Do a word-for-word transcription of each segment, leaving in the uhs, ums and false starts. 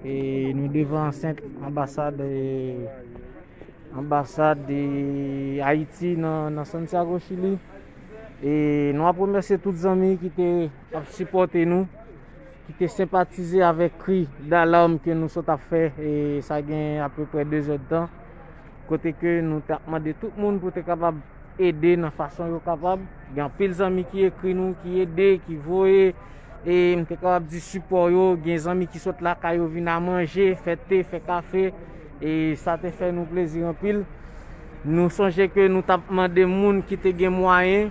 E nou devan ansent anbasad, e, anbasad, e, Ayiti nan, nan Santiago, Chili. E nou ap remèsye tout zanmi ki te ap sipòte nou, ki te senpatize avèk kri dalam ke nou sot ap fè, e sa gen apeprè de zè tan, kote ke nou t ap mande tout moun pou te kapab ede nan fason yo kapab. Gen anpil zanmi ki ekri nou, ki ede, ki voye, e m te kapab di sipò yo. Gen zanmi ki sot lakay yo vin a manje, fè te, fè kafe, e sa te fè nou plezi anpil. Nou sonje ke nou t ap mande moun ki te gen mwayen,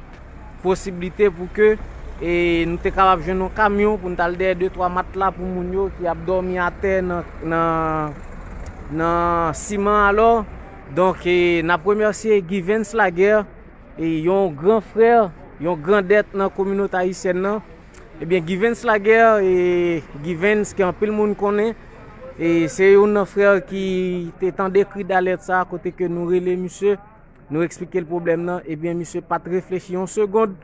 posiblite pou ke, e, nou te kapab jwenn yon kamyon pou n t al dèyè de twa matla pou moun yo ki ap dòmi atè nan, nan, nan siman alò. Donk, e, n ap remèsye Givens Laguerre, e, yon gran frè, yon grandèt nan kominote ayisyèn nan. Ebyen, Givens Laguerre, e, Givens ke anpil moun konnen, e, se youn nan frè ki te tande kri dalèt sa, kote ke nou rele misye, nou eksplike l pwoblèm nan, ebyen, misye pa t reflechi yon segond,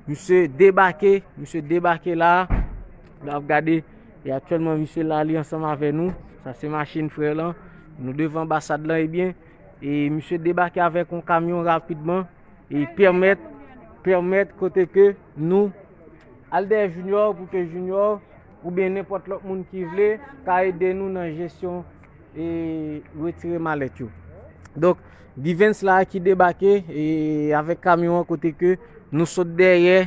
misye debake, misye debake la, n ap gade, e aktyèlman misye la, li ansanm avè nou, sa se machin frè lan, nou devan anbasad lan, ebyen, e misye debake avèk yon kamyon rapidman, e pèmèt, pèmèt kote ke nou al dèyè Junior pou ke Junior oubyen nenpòt lòt moun ki vle ka ede nou nan jesyon e retire malèt yo. Donk, Givens la ki debake e avèk kamyon an kote ke nou sot dèyè,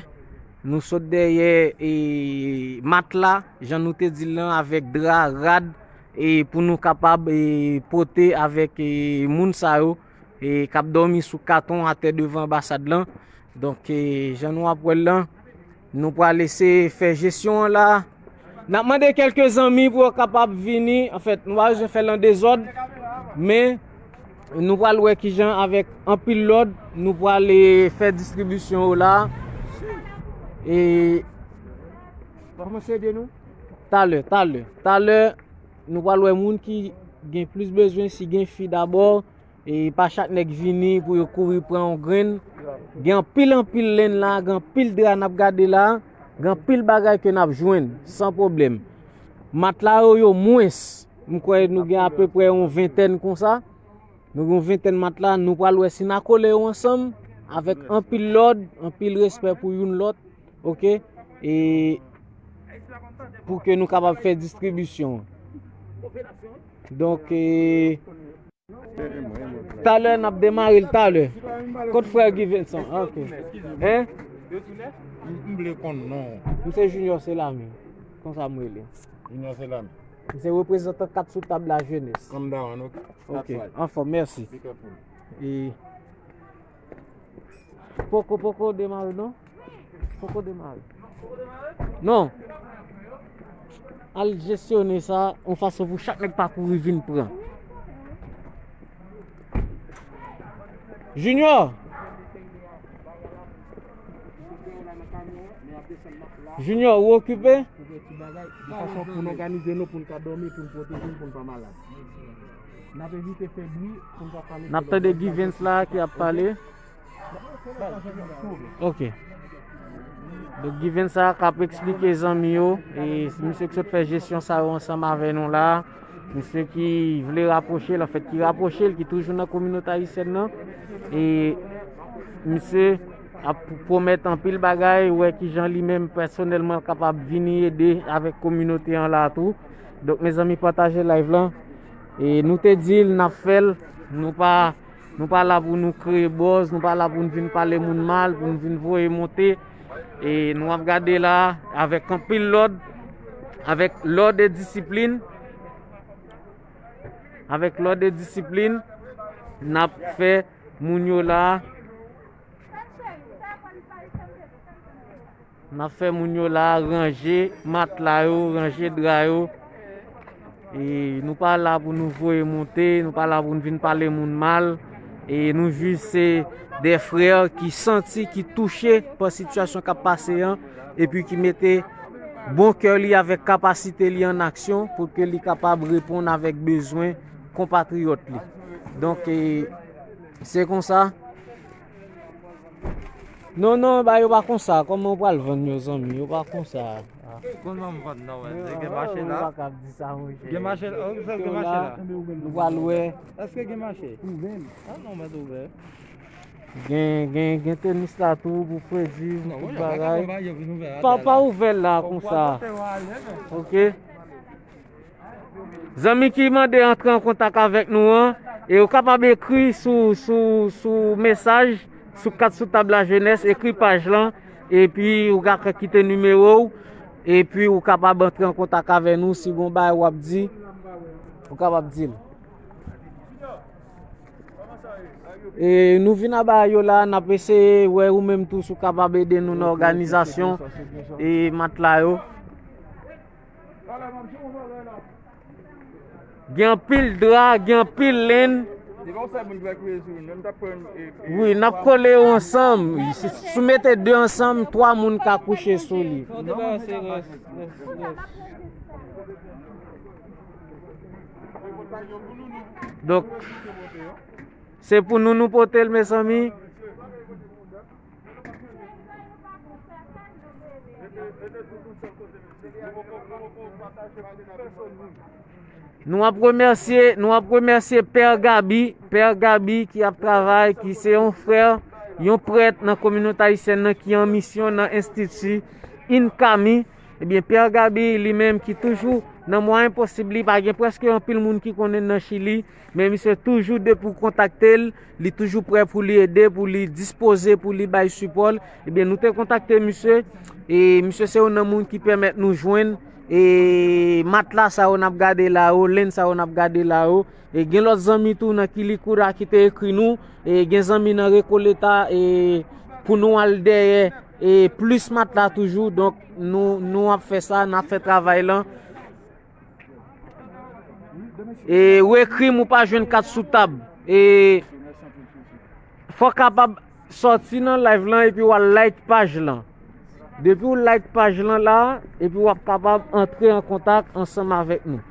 nou sot dèyè e matla, jan nou te di l lan, avèk dra, rad, e pou nou kapab e pote avèk e moun sa yo e k ap dòmi sou katon atè devan anbasad lan. Donk, e, jan nou ap wè l lan, nou pral eseye fè jesyon an la. N ap mande kèlke zanmi pou yo kapab vini. Anfèt, nou pa bezwen fè l an dezòd, men nou pral wè kijan avèk anpil lòd, nou pral, e, fè distribisyon yo la. E talè, talè, talè, nou pral wè moun ki gen plis bezwen, si gen fi dabò, e pa chak nèg vini pou yo kouri pran yon grenn. Gen anpil, anpil lenn la, gen anpil dra n ap gade la, gen anpil bagay ke n ap jwenn, san pwoblèm. Matla yo, yo mwens. M kwè nou gen apeprè yon ventèn konsa. Nou gen yon ventèn matla, nou pral wè si n a kole yo ansanm, avèk anpil lòd, anpil respè pou youn lòt, oke? E pou ke nou kapab fè distribisyon. Donk, e, talè n ap demare l talè. Kot frè Guy Vincent? Ah, ok. Hein? M, m vle konn non. M se Junior Selami. Konsa m rele. Junior Selami. M se reprezantan Kat Sou Tab Lajenès. Calm down, ok? Ok, anfòm, mèsi. Be careful. E poko, poko demare non? Poko demare. Non. Al jesyone sa yon fason pou chak nèg pa kouri vin pran. Junior! Junior, ou okipe? Yon fason pou n òganize nou, pou n ka dòmi, pou n pwoteje n, pou n pa malad. N ap evite fè bri, pou n pa pale. N ap tande Givens la ki ap pale. Ok. Donk, Givens sa k ap eksplike zanmi yo, e misye ki sot fè jesyon sa yo ansanm avè nou la, misye ki vle rapwoche l, anfèt, ki rapwoche l, ki toujou nan kominote ayisyèn nan, e misye ap pwomèt anpil bagay, wè kijan li menm pèsonèlman l kapab vini ede avèk kominote an la tou. Donk, mezanmi, pataje live lan. E nou te di l, n ap fè l, nou pa Nou pa la pou nou kreye buzz, nou pa la pou n vin pale moun mal, pou n vin voye monte. E nou ap gade la avèk anpil lòd, avèk lòd e disiplin, avèk lòd e disiplin, n ap fè moun yo la. N ap fè moun yo la ranje matla yo, ranje dra yo. E nou pa la pou nou voye monte, nou pa la pou nou vin pale moun mal. E nou jis se de frè ki santi, ki touche pa sitiyasyon k ap pase an, epi ki mete bon kè li avèk kapasite li an aksyon pou ke li kapab reponn avèk bezwen konpatriyòt li. Donk, e, se konsa. Non, non, ba yo pa konsa. Kòman w pral vann yo, zanmi? Yo pa konsa. A, Konn mwen m vann nan, wè. Gen mache la. Ou pa ka di sa, monchè. Gen mache la. Oh, sa gen mache la. Nou pral wè. Èske gen mache? Ah non, mwen ouvè. Gen, gen, gen tenis la tou pou fredi, pou tout bagay. Pa, pa ouvè l la konsa. Ok. Zanmi ki mande antre an kontak avèk nou an, e ou kapab ekri sou, sou, sou mesaj, sou kat sou tab la jenès, ekri paj lan, epi ou ka kite nimewo w, epi ou kapab antre an kontak avè nou, si gon bagay w ap di, ou kapab di l. E nou vin aba yo la, n ap eseye wè ou menm tou si w kapab ede nou nan òganizasyon e matla yo. Gen anpil dra, gen anpil lenn. Wi, n ap kole yo ansanm. Si, si w mete de ansanm, twa moun ka kouche sou li. Donk, se pou nou nou pote l, mezanmi. Nou ap remèsye, nou ap remèsye Pè Gaby, Pè Gaby ki ap travay, ki se yon frè, yon prèt nan kominote ayisyèn nan ki an misyon nan Enstiti Incami. Ebyen, Pè Gaby li menm ki toujou nan mwayen posib li, pa gen prèske anpil moun ki konnen l nan Chili, men misye toujou depi w kontakte l, li toujou prè pou li ede, pou li dispoze, pou li bay sipò l. Ebyen, nou te kontakte misye, e misye se youn nan moun ki pèmèt nou jwenn, e matla sa yo n ap gade la yo, lenn sa yo n ap gade la yo. E gen lòt zanmi tou nan Quilicura ki te ekri nou, e gen zanmi nan Recoleta, e pou nou al dèyè, e plis matla toujou, donk nou, nou ap fè sa, n ap fè travay lan. E ou ekri m, ou pa jwenn kat sou tab. E fò w kapab sòti nan live lan epi w al like paj lan. Depi w like paj lan la, epi w ap kapab antre an kontak ansanm avèk nou.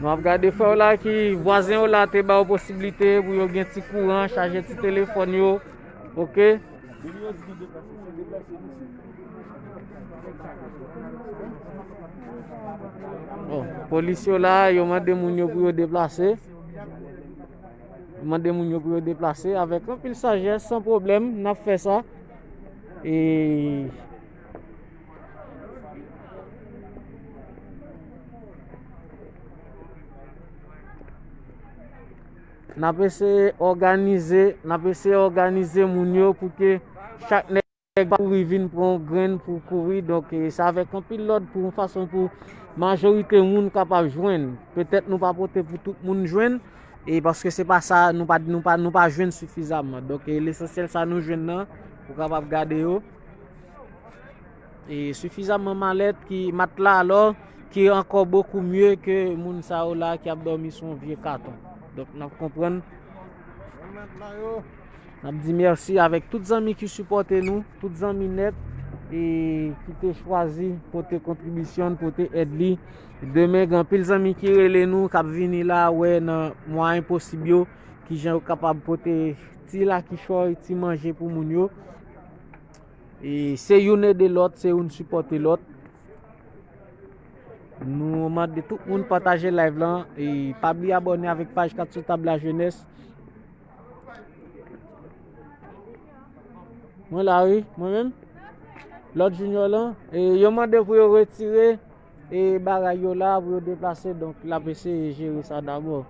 Nou ap gade frè w la ki vwazen w la te ba yo posiblite pou yo gen ti kouran, chaje ti telefòn yo. Ok. Bon, polis yo la, yo mande moun yo pou yo deplase. Yo mande moun yo pou yo deplase avèk anpil sajès, san pwoblèm, n ap fè sa. E n ap eseye òganize, n ap eseye òganize moun yo pou ke chak nèg pa kouri vin pran yon grenn pou kouri. Donk, e, se avèk anpil lòd pou yon fason pou majorite moun kapab jwenn. Petèt nou pa pote pou tout moun jwenn, e paske se pa sa, nou pa, nou pa, nou pa jwenn sifizamman. Donk, e, lesansyèl sa nou jwenn nan, ou kapab gade yo. E sifizamman malèt ki matla alò, ki ankò bokou mye ke moun sa yo la ki ap dòmi sou yon vye katon. Donk, n ap konprann. N ap di mèsi avèk tout zanmi ki sipòte nou, tout zanmi nèt, e ki te chwazi pote kontribisyon l, pote èd li. Demen, gen anpil zanmi ki rele nou, k ap vini la, wè nan mwayen posib yo, kijan yo kapab pote ti lakichòy, ti manje pou moun yo. E se youn ede lòt, se youn sipòte lòt. Nou mande tout moun pataje live lan, e pa bliye abòne avèk paj Kat Sou Tab Lajenès. Mwen la wi, mwen menm. Lòt Junior lan, e yo mande pou yo retire e bagay yo la pou yo deplase, donk l ap eseye jere sa dabò.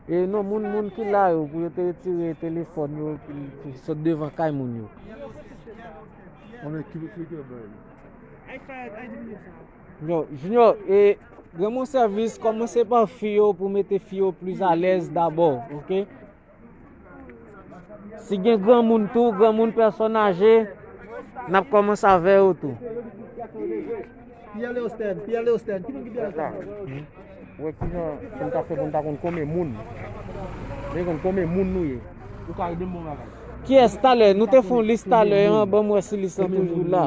E non, moun, moun ki la yo, pou yo te retire telefòn yo ki, ki sot devan kay moun yo. Yo, Junior, e rann mwen sèvis, kòmanse pa fi yo pou mete fi yo plis alèz dabò, ok? Si gen granmoun tou, granmoun, pèsòn aje, n ap kòmanse avè yo tou. Pierre Léosten, Pierre Léosten, ki moun ki Pierre Léosten? Wè kijan pou n ta fè pou n ta konn konbyen moun. Mwen konn konbyen moun nou ye. Ou ka ede m bon bagay. Kiyès talè? Nou te fè yon lis talè an, ban m wè si lis lan toujou la.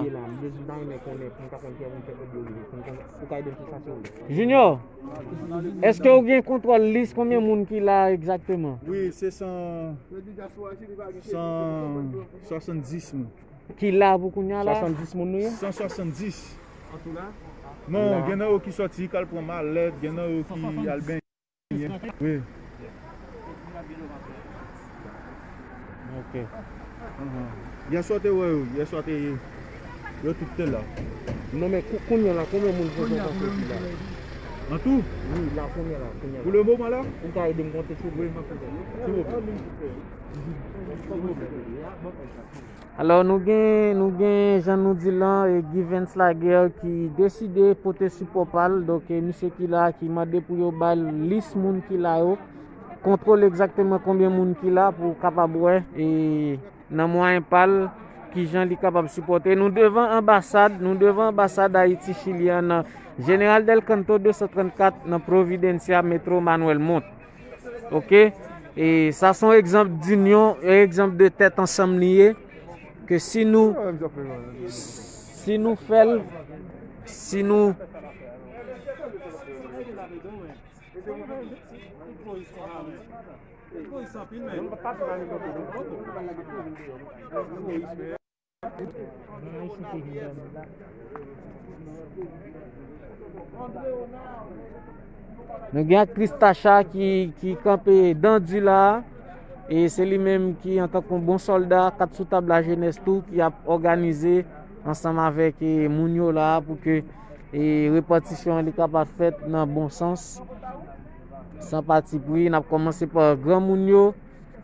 Junior, èske ou gen kontwòl lis konbyen moun ki la egzakteman? Wi, se san, san swasanndis moun. Ki la pou kounye a la? Swasanndis moun nou ye? San swasanndis. Non, gen nan yo ki sòti, k al pran malèt, gen nan yo ki al benyen. Wi. Ok. Yèswa te wè yo, yèswa te, yo tout te la. Non, men kou-, kounye a la, konbyen moun Fòzon panse ki la? An tou? Wi, la, kounye a la, kounye a la. Pou le moman la? Ou ka ede m konte, silvouplè? Wi, m ap fè sa. Silvouplè. Alò, nou gen, nou gen, jan nou di lan, e, Givens Laguerre ki deside pote sipò pa l. Donk, e, misye ki la, ki mande pou yo ba l lis moun ki la yo. Kontwole egzakteman konbyen moun ki la pou w kapab wè, e, nan mwayen pa l, kijan li kapab sipòte. Nou devan anbasad, nou devan anbasad Ayiti Chili an nan General del Canto de san trannkat nan Providencia Metro Manuel Montt. Ok? E sa se yon egzanp dinyon, yon egzanp de tèt ansanm li ye. Ke si nou, si nou fè l, si nou Nou gen aktris Tacha ki, ki kanpe dan di la a. E se li menm ki, antanke yon bon sòlda, kat sou tab lajenès tou, ki ap òganize ansanm avèk, e, moun yo la a pou ke, e, repatisyon an li kapab fèt nan bon sans, san patipri. N ap kòmanse pa granmoun yo.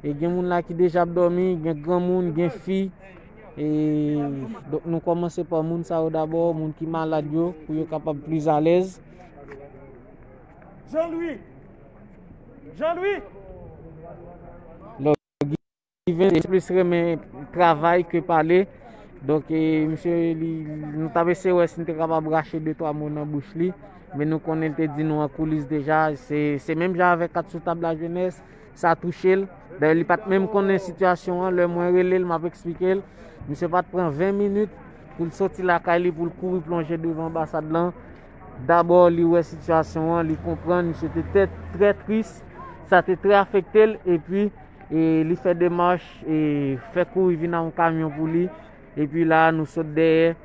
E gen moun la ki deja ap dòmi, gen granmoun, gen fi. E, donk, nou kòmanse pa moun sa yo dabò, moun ki malad yo, pou yo kapab pli alèz. Jean-Louis! Jean-Louis! Lò, Given plis renmen travay ke pale. Donk, e, misye, li, nou t ap eseye wè si n te kapab rache de twa mo nan bouch li. Men nou konnen l te di nou an koulis deja. Se, se menm jan avèk kat sou tab lajenès. Sa touche l. Dayè, li pa t menm konnen sitiyasyon an. Lè mwen rele l, m ap eksplike l. Misye pa t pran ven minit pou l soti lakay li, pou l kouri plonje devan anbasad lan. Dabò, li wè sitiyasyon an, li konprann, misye te tè, trè tris. Sa te trè afekte l. Epi, e, li fè demach, e, fè kouri vin a yon kamyon pou li. Epi la, nou sot dèyè,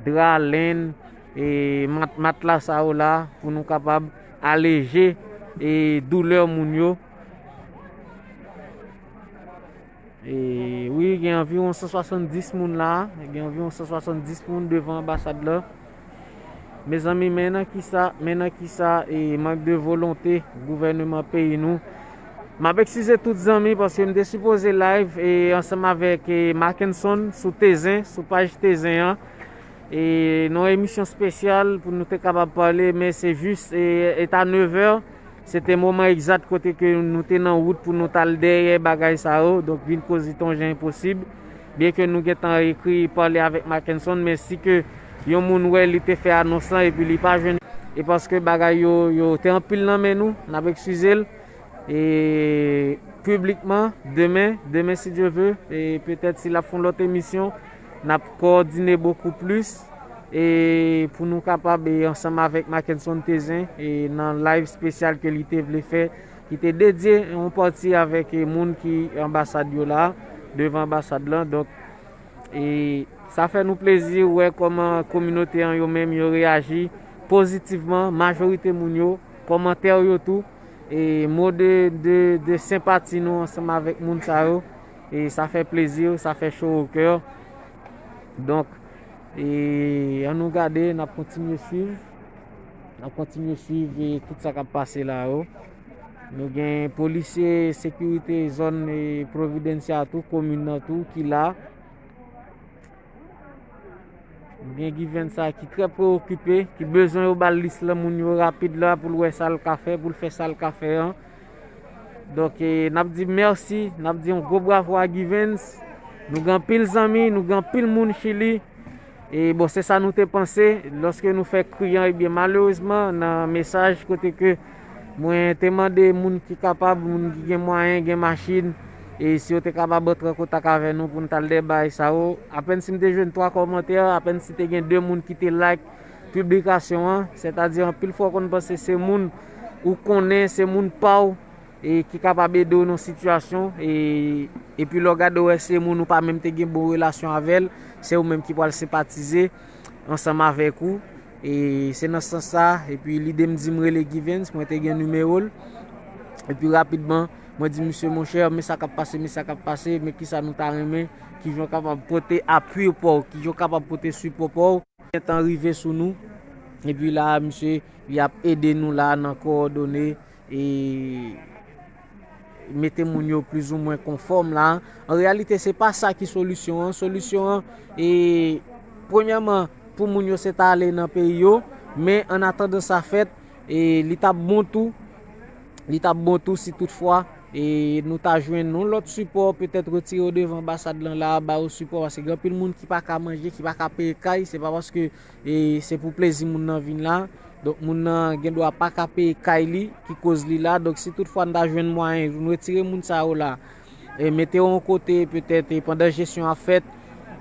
dra, lenn, e, mat-, matla sa yo la, pou nou kapab aleje, e, doulè moun yo. E, wi, gen anviwon san swasanndis moun la, gen anviwon san swasanndis moun devan anbasad la. Mezanmi, men nan kisa, men nan kisa, e, mank de volonte gouvèneman peyi nou. M ap eskize tout zanmi paske m te sipoze live, e, ansanm avèk, e, Mackenson sou Tezen, sou paj Tezen an. E, nan yon emisyon espesyal pou nou te kapab pale, men se jis, e, e ta nevè, se te moman egzat kote ke nou te nan wout pou nou t al dèyè bagay sa yo, donk vin koze ton jan enposib. Byenke nou gentan ekri, pale avèk Mackenson, men si ke yon moun wè li te fè anons lan epi li pa jwenn, e paske bagay yo, yo te anpil nan men nou, n ap eskize l. E piblikman, demen, demen si Dye ve, e petèt si l ap fè yon lòt emisyon, n ap kowòdine bokou plis, e pou nou kapab, e ansanm avèk Mackenson Tezen, e nan live espesyal ke li te vle fè, ki te dedye yon pati avèk, e, moun ki anbasad yo la, devan anbasad lan. Donk, e sa fè nou plezi wè kòman kominote an yo menm yo reyaji pozitivman, majorite moun yo, kòmantè yo tou, e mo de, de, de senpati nou ansanm avèk moun sa yo. E sa fè plezi, sa fè cho o kè. Donk, e ann nou gade, n ap kontinye swiv. N ap kontinye swiv, e, tout sa k ap pase la yo. Nou gen polisye sekirite zòn, e, Providencia tou, komin nan tou, ki la. Nou gen Given sa ki trè preokipe, ki bezwen yo ba l lis lan moun yo rapid la pou l wè sa l ka fè, pou l fè sa l ka fè an. Donk, e, n ap di mèsi, n ap di yon gwo bravo a Givens. Nou gen anpil zanmi, nou gen anpil moun Chili. E bon, se sa nou te panse lòske nou fè kri an. Ebyen, malerezman, nan mesaj kote ke mwen te mande moun ki kapab, moun ki gen mwayen, gen machin, E si yo te kapab antre an kontak avè nou pou n t al dèbay sa yo, apèn si m te jwenn twa kòmantè, apèn si te gen de moun ki te like piblikasyon an, sètadi anpil fwa w konn panse se moun ou konnen, se moun pa w, e ki kapab ede w nan sitiyasyon, e, epi lè w gade w wè se moun ou pa menm te gen bon relasyon avè l, se ou menm ki pral senpatize ansanm avèk ou. E se nan sans sa, epi lide m di m rele Givens, mwen te gen nimewo l. Epi rapidman, mwen di misye, monchè, men sa k ap pase, men sa k ap pase, men kisa nou ta renmen, kijan w kapab pote apui pa w, kijan w kapab pote sipò pa w. Gentan rive sou nou. Epi la, misye, li ap ede nou la nan kowòdone e mete moun yo plizoumwen konfòm la. An reyalite, se pa sa ki solisyon an. Solisyon an, e, premyèman, pou moun yo se ta ale nan peyi yo, men an atandan sa fèt, e, li t ap bon tou, li t ap bon tou si toutfwa, e, nou ta jwenn yon lòt sipò, petèt retire yo devan anbasad lan la, ba yo sipò, paske gen anpil moun ki pa ka manje, ki pa ka peye kay, se pa paske e se pou plezi moun nan vin la. Donk, moun nan gen dwa pa ka peye kay li, ki koz li la. Donk, si toutfwa n ta jwenn mwayen pou n retire moun sa yo la, e mete yo yon kote, petèt, e pandan jesyon ap fèt,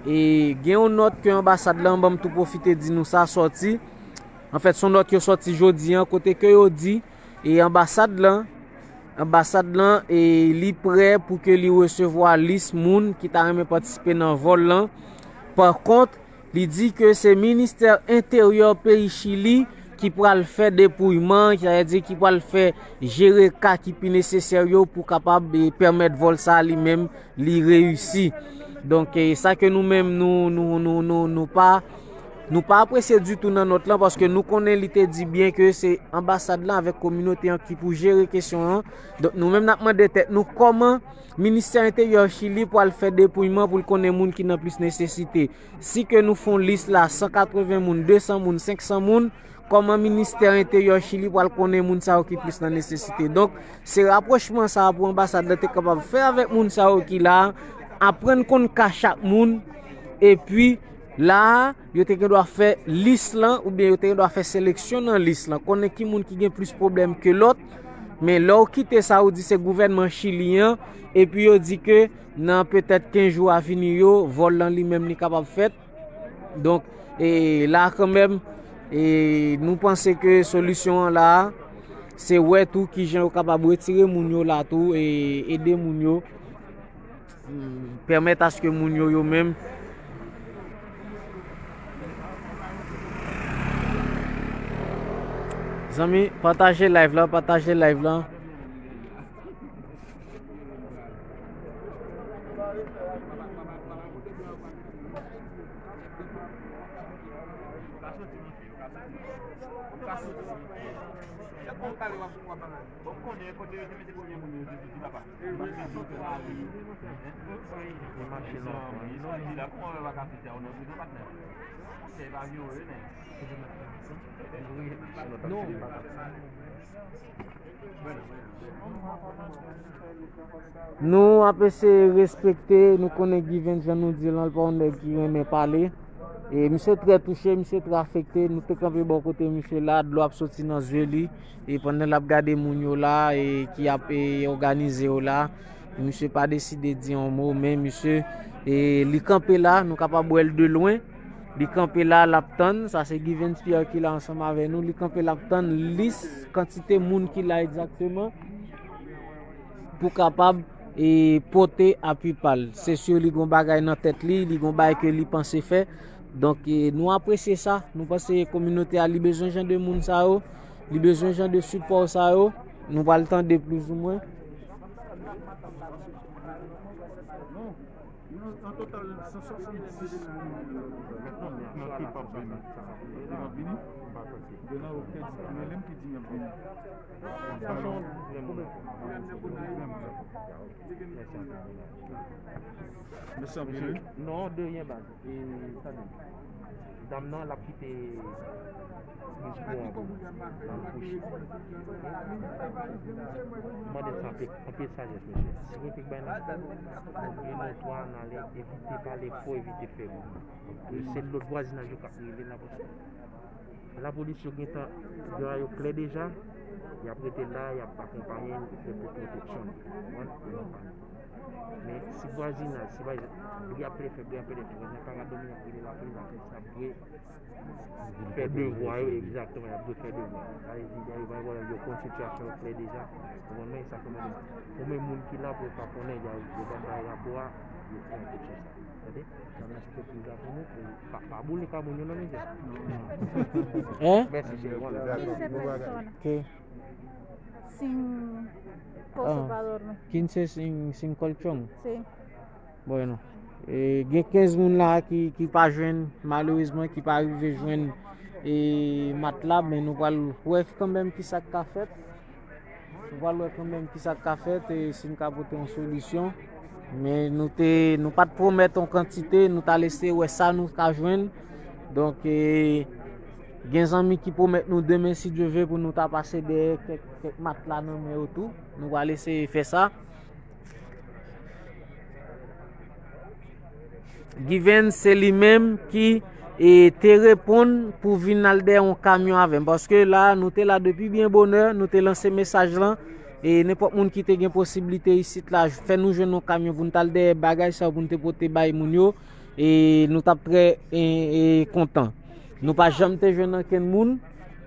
e gen yon nòt ke anbasad lan, ban m tou pwofite di nou sa, sòti. Anfèt, se yon nòt yo sòti jodi an, kote ke yo di, e anbasad lan, anbasad lan, e li prè pou ke li resevwa lis moun ki ta renmen patisipe nan vòl lan. Pa kont, li di ke se ministè enteryè peyi Chili ki pral fè depouyeman, sètadi ki pral fè jere ka ki pi nesesè yo pou kapab, e, pèmèt vòl sa a li menm li reyisi. Donk, e, sa ke nou menm nou, nou, nou, nou, nou pa, nou pa apresye ditou nan nòt lan, paske nou konnen li te di byen ke se anbasad lan avèk kominote an ki pou jere kesyon an. Donk, nou menm n ap mande tèt nou kòman ministè enteryè Chili pral fè depouyman pou l konnen moun ki nan plis nesesite. Si ke nou fè yon lis la, san katreven moun, de san moun, senk san moun, kòman ministè enteryè Chili pral konnen moun sa yo ki plis nan nesesite? Donk, se rapwochman sa a pou anbasad la te kapab fè avèk moun sa yo ki la a, aprann konn ka chak moun, epi la a, yo te gen dwa fè lis lan, oubyen yo te gen dwa fè seleksyon nan lis lan, konnen ki moun ki gen plis pwoblèm ke lòt. Men lè w kite sa, ou di se gouvènman Chili an, epi yo di ke nan petèt kenz jou a vini yo, vòl lan li menm li kapab fèt. Donk, e, la kanmenm, e, nou panse ke solisyon an la, se wè tou kijan yo kapab retire moun yo la tou, e ede moun yo, mm, pèmèt aske moun yo, yo menm. Zanmi, pataje live la, pataje live la. Nou ap eseye respekte, nou konnen Givens, jan nou di l, l pa yon nèg ki renmen pale. E misye trè touche, misye trè afekte. Nou te kanpe bò kote misye la, dlo ap soti nan zye li. E pandan l ap gade moun yo la, e ki ap, e, òganize yo la, misye pa deside di yon mo, men misye, e, li kanpe la, nou kapab wè l de lwen. Li kanpe la, l ap tann. Sa se Givens Pierre ki la ansanm avè nou. Li kanpe, l ap tann lis kantite moun ki la egzakteman pou kapab, e, pote apui pa l. Se si li gon bagay nan tèt li, li gon bagay ke li panse fè. Donk, e, nou apresye sa. Nou panse kominote a, li bezwen jan de moun sa yo. Li bezwen jan de sipò sa yo. Nou pral tande plizoumwen. An total, san swasannsis. Nan ki p ap vini? Ki p ap vini? Denan yo te di pou rele m ki di m ap vini. Mèsi anpil, wi. Non, de rien, baz. E, tande. Dam nan, l ap kite mikwo an pou mwen. L ap kouche. Mande sa anpil, anpil sajès, mesye. Si nou te bay nan, nou gen nou dwa, n ale evite pale fò, evite fè bri. Se lòt vwazinaj yo k ap rele lapolis. Lapolis yo gentan, dwa yo klè deja. Y ap rete la, y ap akonpaye l, y ap fè pwoteksyon li. Konprann? Men si vwazinaj, si pa egzanp, bri ap pede fè, bri ap pede fè, vwazinaj pa ka dòmi, y ap rele lapolis, lapolis ap dwe fè devwa yo, egzakteman, y ap dwe fè devwa yo. Sa vle di, yo pa gen pwoblèm, yo konn sitiyasyon yo klè deja. Ou konprann mwen, sa fè mwen di, ou menm moun ki la pou yo pa konnen, yo, yo pa bay rapò a, yo pran kèk chans. Tande? Sa nan ti prizon pou nou, pa, pa boule ka moun yo nan mizè. Hein? Mèsi, cheri, bon. Quince personas. Ok. Sin koso pa dormi. Quince sin, sin colchón. Sí. Bueno. E, gen kenz moun la ki, ki pa jwenn, malerezman, ki pa rive jwenn, e, matla, men nou pral wè kanmenm ki sa k ka fèt. Nou pral wè kanmenm ki sa k ka fèt, e si n ka pote yon solisyon. Men nou te, nou pa t pwomèt yon kantite, nou t al eseye wè sa nou ka jwenn. Donk, e, gen zanmi ki pwomèt nou demen, si Dye ve, pou nou ta pase dèyè kèk, kèk matla nan men yo tou. Nou pral eseye fè sa. Givens, se li menm ki, e, te reponn pou vin al dèyè yon kamyon avè m. Paske la, nou te la depi byen bonè, nou te lanse mesaj lan. E nenpòt moun ki te gen posiblite isit la, fè nou jwenn yon kamyon pou n t al dèyè bagay sa yo, pou n te pote bay moun yo. E nou t ap trè, e, e, kontan. Nou pa janm te jwenn ankenn moun,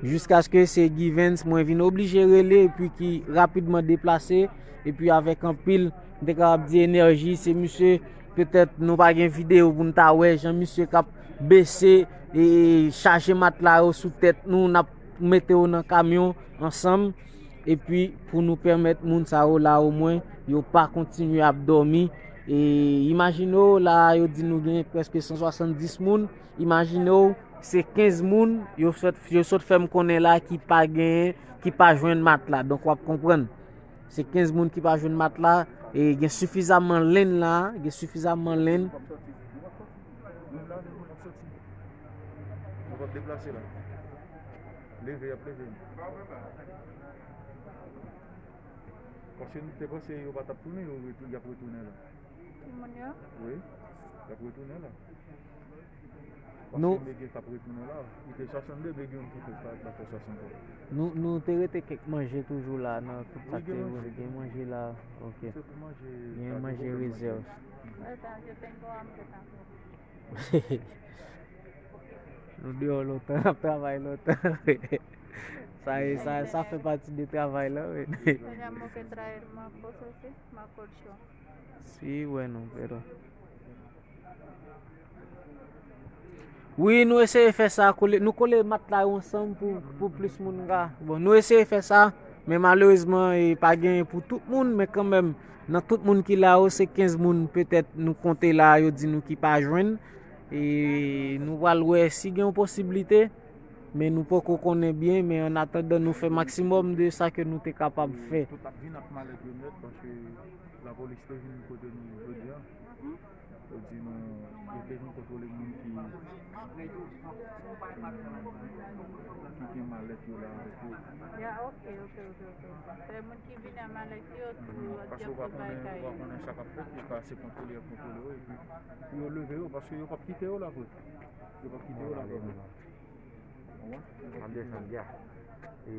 jiskaske se Givens mwen vin oblije rele, epi ki rapidman deplase, epi avèk anpil, m te kapab di, enèji, se misye, petèt nou pa gen videyo pou n ta wè jan misye k ap bese, e, chaje matla yo sou tèt nou, n ap mete yo nan kamyon ansanm, epi pou nou pèmèt moun sa yo la, omwen, yo pa kontinye ap dòmi. E, imajine w, la, yo di nou gen prèske san swasanndis moun, imajine w, se kenz moun, yo sot, yo sot fè m konnen la ki pa genyen, ki pa jwenn matla. Donk, w ap konprann. Se kenz moun ki pa jwenn matla, e gen sifizaman lenn la, gen sifizaman lenn. Nou p ap deplase la. Leve, y ap leve nou. Paske nou te panse yo pa t ap tounen, yo retou-, y ap retounen la. Timoun yo? Wi, y ap retounen la. Paske nou, Bege t ap retounen la. Li te swasannde, Bege youn ki te fè la fè swasanntwa. Nou, nou te rete kèk manje toujou la nan tout sa ki te gen manje la. Ok. Se pou manje. Gen manje rezèv. Yo tengo hambre también. Nou deyò lontan, n ap travay lontan. Sa, e, sa, sa fè pati de travay la, wi. Tenemos que traer más cosas, sí, más colchón. Si, bueno, pero Wi, nou eseye fè sa, kole, nou kole matla yo ansanm pou, pou plis moun ka. Bon, nou eseye fè sa, men malerezman, e pa genyen pou tout moun, men kanmenm, nan tout moun ki la yo, se kenz moun petèt nou konte la, yo di nou ki pa jwenn. E nou pral wè si gen yon posiblite, men nou poko konnen byen, men annatandan, nou fè maksimòm de sa ke nou te kapab fè. Tout ap vin ak malèt yo nèt, paske lapolis te vin kote nou jodi a. Yo di nou, yo te vin kontwole moun ki, ki gen malèt yo la avèk yo. Ya, ok, ok, ok, ok. Se moun ki vini ak malèt yo, tou, paske w pa konnen, w pa konnen sa k ap fèt, yo ka se kontwole, y ap kontwole yo, epi pou yo leve yo, paske yo p ap kite yo la vre. Yo p ap kite yo la vre. Ap desann, ya. E,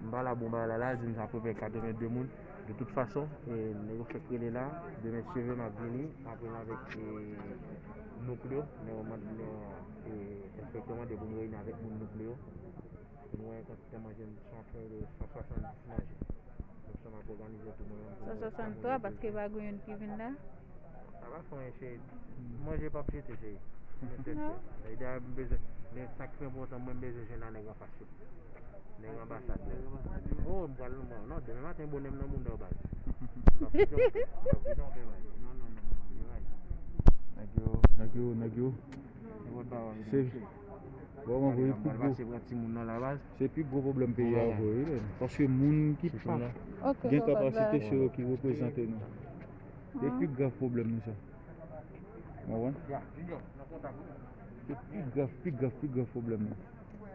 m pa la, bon, bagay la la, di m sa apeprè katrevenndde moun. De tout fason, e, nèg yo fèk rele la, demen seve m ap vini, apre m avèk, e, Noukleo, nèg yo mande, e, enspektè mande pou m reyini avèk moun Noukleo. Pou nou wè kantite manje m, se anpil de san swasanndis manje. Donk, sa m ap òganize tou mwen menm pou mwen. San swasanntwa, paske pa gen youn ki vin la. Sa pa fè anyen, cheri. Manje p ap jete, cheri. Men tèt chè. Lè m bezwen, men sa k pi enpòtan, mwen m bezwen jwenn a nèg anfas yo. Nèg anbasad la. Oh, m pral, non, non, demen maten, bonè m nan mounda yo, baz. M ap kite w, m ap kite w fè bagay. Non, non, non, non, non, non. Nèg yo, nèg yo, nèg yo. Se, bon, mwen voye pi gwo. Se pi gwo pwoblèm peyi a vre, wi, men. Paske moun ki pa gen kapasite, se yo ki reprezante nou. Se pi grav pwoblèm nou sa. Ou konprann? Se pi grav, pi grav, pi grav pwoblèm nou. Ou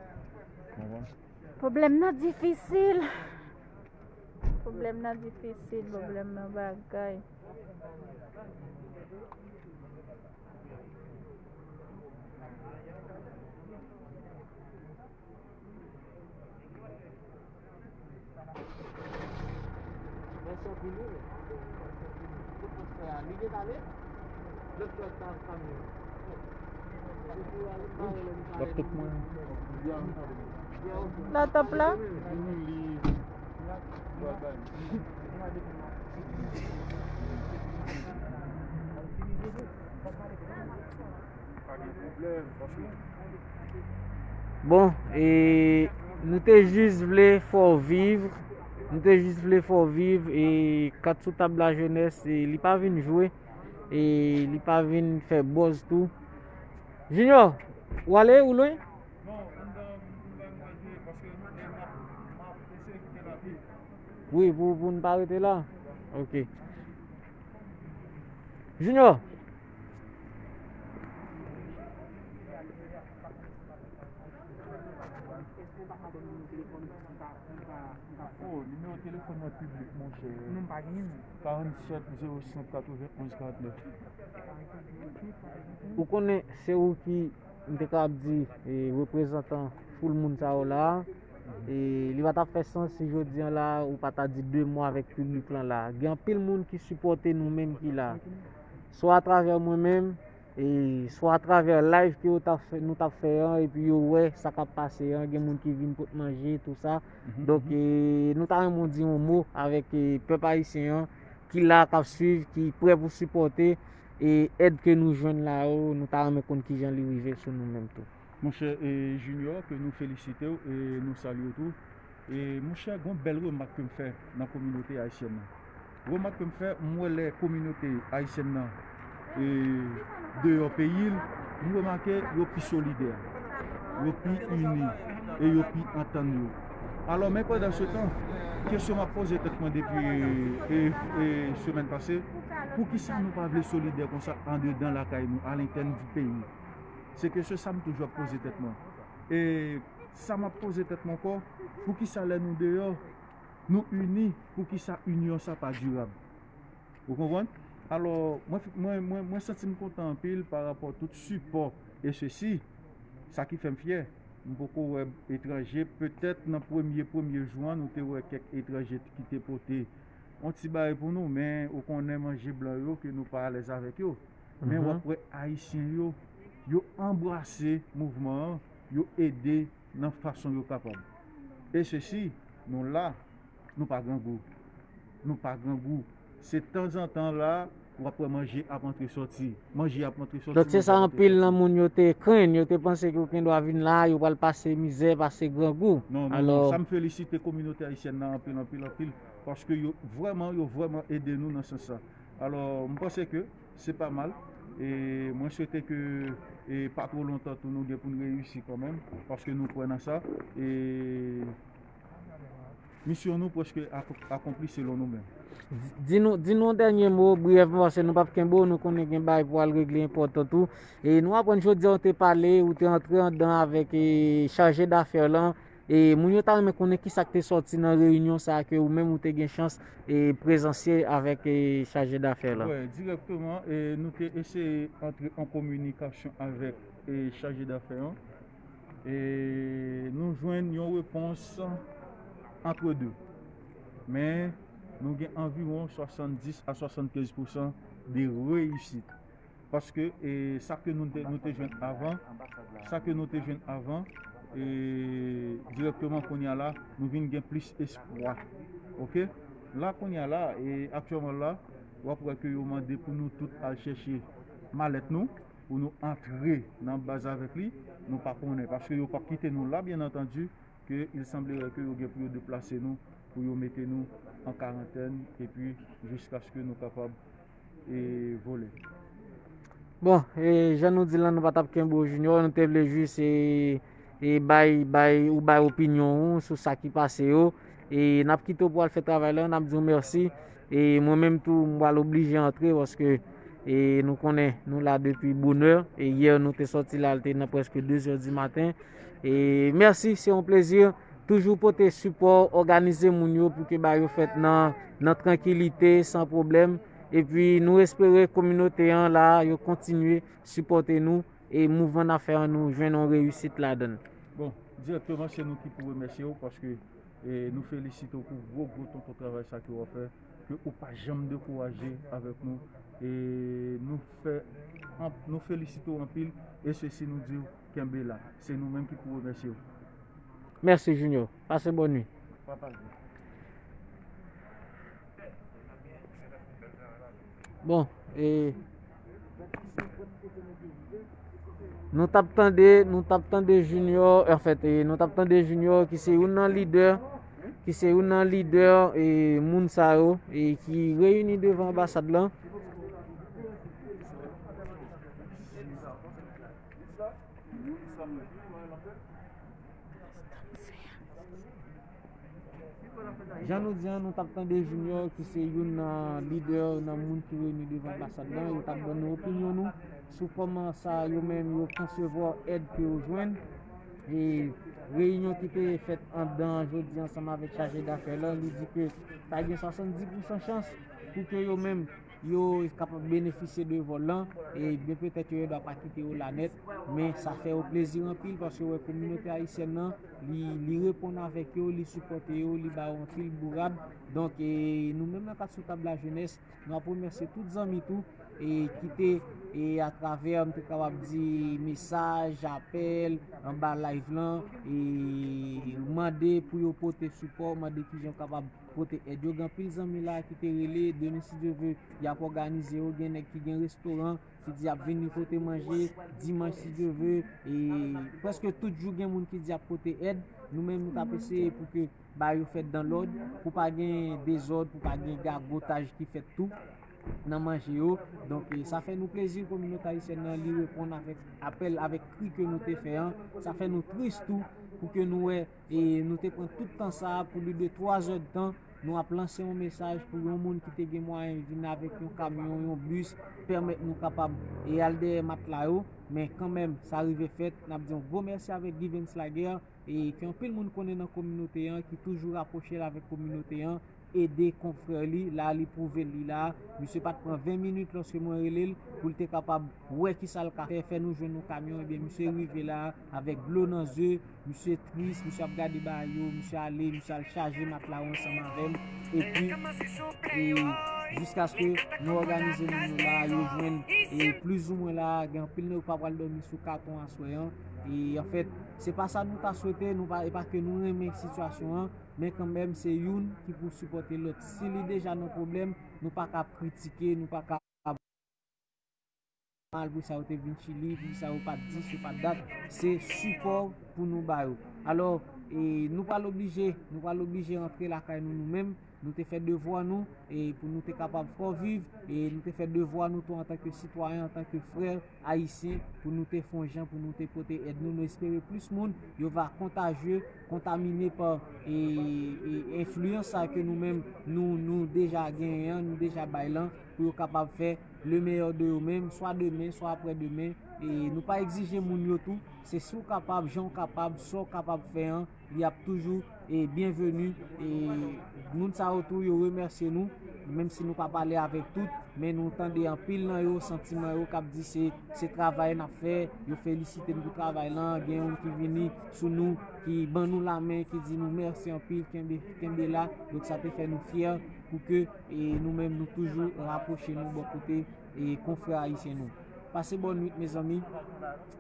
konprann? Pwoblèm nan difisil. Pwoblèm nan difisil, pwoblèm nan bagay. Mèsi anpil, wi. Laptop mwen. Laptop la? Bon, e nou te jis vle fè w viv, nou te jis vle fè w viv, e kat sou tab la jenès, e li pa vin jwe, e li pa vin fè buzz tou. Junior, ou ale, ou lwen? Wi, pou, pou n pa rete la. Ok. Junior. Oh, nimewo telefòn mwen piblik, monchè. Non, m pa genyen, non. Karannset zewo senk katrevenn onz karannèf. Ou konnen se ou ki, m te ka ap di, e, reprezantan foul moun sa yo la a. E li pa t ap fè sans si jodi a la ou pa ta di de mo avèk piblik lan la. Gen anpil moun ki sipòte nou menm ki la. Swa atravè mwen menm, e swa atravè live ke yo t ap fè, nou t ap fè an, epi yo wè sa k ap pase an, gen moun ki vin pot manje, tou sa. Donk, e, nou ta renmen w di yon mo avèk, e, pèp ayisyen an, ki la, k ap swiv, ki prè pou sipòte, e èd ke nou jwenn la yo, nou ta renmen konn kijan li rive sou nou menm tou. Monchè, e, Junior, ke nou felisite w e nou salye w tou. E, monchè, gon bèl remak ke m fè nan kominote ayisyèn nan. Remak ke m fè, m wè lè kominote ayisyèn nan, e, deyò peyi l, m remake yo pi solidè, yo pi ini e yo pi antann yo. Alò, men pandan se tan, kesyon m ap poze tèt mwen depi, e, e, semèn pase, poukisa nou pa vle solidè konsa andedan lakay nou, alentèn di peyi? Se kesyon sa m toujou ap poze tèt mwen. E sa m ap poze tèt mwen ankò, poukisa lè nou deyò, nou ini, poukisa inyon sa pa dirab? Ou konprann? Alò, mwen, mwen, mwen, mwen santi m kontan anpil pa rapò tout sipò e sesi, sa ki fè m fyè. M poko wè etranje, petèt nan premye, premye jou an, nou te wè kèk etranje ki te pote yon ti bagay pou nou, men ou konnen manje blan yo ke nou pa alèz avèk yo. Men w ap wè ayisyen yo, yo anbrase mouvman an, yo ede nan fason yo kapab. E sesi, nou la, nou pa grangou. Nou pa grangou. Se tanzantan la, w ap wè manje ap antre sòti. Manje ap antre sòti. Donk se sa anpil nan moun yo te krenn, yo te panse ke yo gen dwa vin la, yo pral pase mizè, pase grangou. Non, non, non. Alò, sa m felisite kominote ayisyèn nan anpil, anpil, anpil, paske yo vrèman, yo vrèman ede nou nan sans sa. Alò, m panse ke se pa mal. E mwen swete ke, e pa twò lontan tou nou gen pou n reyisi kanmenm, paske nou kwè nan sa. E misyon nou prèske ak-, akonpli selon nou menm. Di nou, di nou yon dènye mo briyèvman, paske nou p ap kenbe w, nou konnen gen bagay pou al regle enpòtan tou. E nou aprann jodi a ou te pale, ou te antre anndan avèk, e, chaje dafè lan. E moun yo ta renmen konnen kisa k te sòti nan reyinyon sa a ke ou menm ou te gen chans, e, prezansye avèk, e, chaje dafè lan. Wè, dirèkteman, e, nou te eseye antre an kominikasyon avèk, e, chaje dafè an. E nou jwenn yon repons antre de. Men, nou gen anviwon swasanndis a swasannkenz pousan de reyisit. Paske, e, sa ke nou te, nou te jwenn avan, sa ke nou te jwenn avan, e, dirèkteman kounye a la, nou vin gen plis espwa. Oke? La kounye a la, e, aktyèlman la, w ap wè ke yo mande pou nou tout al chèche malèt nou, pou nou antre nan baz avèk li, nou pa konnen, paske yo p ap kite nou la, byen antandi, ke il semblerait ke yo gen pou yo deplase nou, pou yo mete nou an karantèn, epi jiskaske nou kapab, e, vole. Bon, e, jan nou di l lan, nou pa t ap kenbe w, Junior, nou te vle jis, e, e, bay, bay, ou bay opinyon ou sou sa ki pase yo. E n ap kite w pou w al fè travay lan, n ap di w mèsi. E mwen menm tou, m pral oblije antre paske, e, nou konnen nou la depi bonè. E yè nou te sòti la, l te nan prèske de zè di maten. E mèsi, se yon plezi. Toujou pote sipò, òganize moun yo pou ke bagay yo fèt nan, nan trankilite, san pwoblèm. Epi nou espere kominote an la, yo kontinye sipòte nou e mouvman n ap fè an, nou jwenn yon reyisit ladan l. Bon, dirèkteman, se nou ki pou remèsye w paske, e, nou felisite w pou gwo, gwo tonton travay sa ke w ap fè. ke ou pa janm dekouraje avèk nou. E nou fè, nou felisite w anpil, e sesi nou di w kenbe la. Se nou menm ki pou remèsye w. Mèsi Junior. Pase bòn nuit. Bon, e nou t ap tande, nou t ap tande Junior, anfèt, e nou t ap tande Junior ki se youn nan lidè, ki se youn nan lidè e moun sa yo e ki reyini devan anbasad lan. Jan nou di an, nou t ap tande Junior ki se youn nan lidè nan moun ki reyini devan anbasad lan, yo t ap ban nou opinyon nou sou kòman sa yo menm yo konsevwa èd ke yo jwenn. E reyinyon ki te fèt anndan an jodi ansanm avèk chaje dafè lan, li di ke ta gen swasanndis pousan chans pou ke yo menm yo kapab benefisye de vòl lan, e byen petèt yo gendwa pa kite yo la nèt, men sa fè yo plezi anpil paske yo wè kominote ayisyèn nan li, li reponn avèk yo, li sipòte yo, li ba yo anpil bourad. Donk e nou menm nan Kat Sou Tab Lajenès, nou ap remèsye tout zanmi tou e ki te e atravè, m te kapab di, mesaj, apèl anba live lan, e mande pou yo pote sipò, mande kijan yo kapab pote èd yo. Gen anpil zanmi la ki te rele, demen si Dye ve y ap òganize yo, gen nèg ki gen restoran ki di y ap vini pote manje dimanch si Dye ve, e prèske tout jou gen moun ki di y ap pote èd. Nou menm nou t ap eseye pou ke bagay yo fèt dan lòd, pou pa gen dezòd, pou pa gen gagotaj ki fèt tou nan manje yo. Donk e sa fè nou plezi, kominote ayisyèn nan li reponn avèk apèl, avèk kri ke nou te fè an. Sa fè nou tris tou pou ke nou wè e nou te pran tout tan sa a, pou li de twa zè d tan, nou ap lanse yon mesaj pou yon moun ki te gen mwayen vin avèk yon kamyon, yon bis, pèmèt nou kapab e al dèyè matla yo. Men kanmenm sa rive fèt, n ap di yon gwo mèsi avèk Givens Laguerre e ke anpil moun konnen nan kominote an, ki toujou rapwoche l avèk kominote an, ede konfrè li. La li pwouve l, li la. Misye pa t pran ven minit lòske mwen rele l pou l te kapab wè kisa l ka fè, fè nou jwenn yon kamyon. Ebyen misye rive la avèk dlo nan zye, misye tris, misye ap gade bagay yo, misye ale, misye al chaje matla yo ansanm avè m. Epi e jiskaske nou òganize moun yo la, yo jwenn e plizoumwen la, gen anpil nèg yo pa pral dòmi sou katon aswè an. E anfèt, se pa sa nou ta swete, nou pa, e pa ke nou renmen sitiyasyon an, men kanmenm se youn ki pou sipòte lòt. Si li deja nan pwoblèm, nou pa ka ap kritike, nou pa ka ap mal pou sa yo te vin Chili, pou sa yo pa t di, se pa t dat, se sipò pou nou ba yo. Alò e nou pral oblije, nou pral oblije rantre lakay nou, nou menm. Nou te fè devwa nou e pou nou te kapab fè w viv, e nou te fè devwa nou tou antanke sitwayen, antanke frè ayisyen, pou nou te fè yon jan pou nou te pote èd nou. Nou espere plis moun yo va kontajye, kontamine pa e, e enfliyans sa ke nou menm nou, nou deja genyen an, nou deja bay lan, pou yo kapab fè le meilleur de yo menm, swa demen, swa aprè demen. E nou pa egzije moun yo tou, se si w kapab, jan w kapab, sa w kapab fè an, li ap toujou e byenveni. E moun sa yo tou, yo remèsye nou, menm si nou pa pale avèk tout, men nou tande anpil nan yo, santiman yo k ap di se, se travay n ap fè, yo felisite n pou travay lan. Gen youn ki vini sou nou, ki ban nou lamen, ki di nou mèsi anpil, kenbe, kenbe la. Donk sa te fè nou fyè pou ke e nou menm nou toujou rapwoche nou bò kote e konfrè ayisyen nou. Pase bòn nuit mezanmi.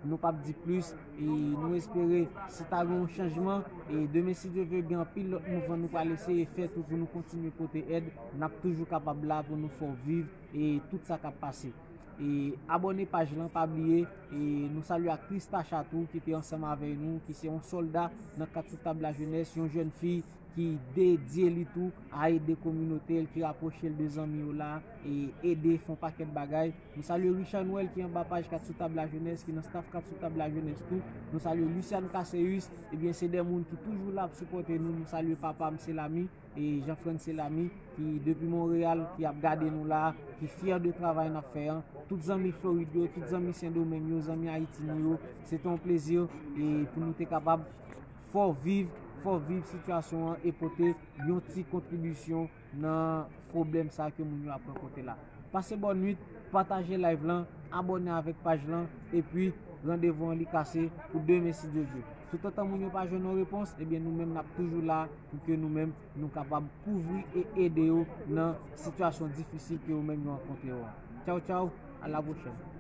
Nou p ap di plis e nou espere si ta gen yon chanjman, e demen si Dye ve gen anpil lòt mouvman nou pral eseye fè tou pou nou kontinye pote èd. N ap toujou kapab la pou nou fè w viv e tout sa k ap pase. E abòne paj lan, pa bliye. E nou salye ak Christacha tou ki te ansanm avèk nou, ki se yon sòlda nan Kat Sou Tab Lajenès, yon jèn fi ki dedye li tou a ede kominote l, ki rapwoche l de zanmi yo la, e ede fè yon pakèt bagay. Nou salye Richard Noël ki anba paj Kat Sou Tab Lajenès, ki nan staff Kat Sou Tab Lajenès tou. Nou salye Luciane Casseus, ebyen se de moun ki toujou la ap sipòte nou. Nou salye papa m Selami, e Jean Frantz Selami, ki depi Monreyal, ki ap gade nou la, ki fyè de travay n ap fè an. Tout zanmi Florid yo, tout zanmi Sendomeng yo, zanmi Ayiti nou yo, se te yon plezi e pou nou te kapab fè w viv, fè w viv sitiyasyon an e pote yon ti kontribisyon nan pwoblèm sa ke moun yo ap rankontre la. Pase bòn nuit, pataje live lan, abòne avèk paj lan, epi randevou an li kase pou demen si Dye vle. Si tantan moun yo pa jwenn yon repons, ebyen nou menm n ap toujou la pou ke nou menm nou kapab kouvri e ede yo nan sitiyasyon difisil ke yo menm yo rankontre yo an. Tchaw tchaw, a la pwochèn.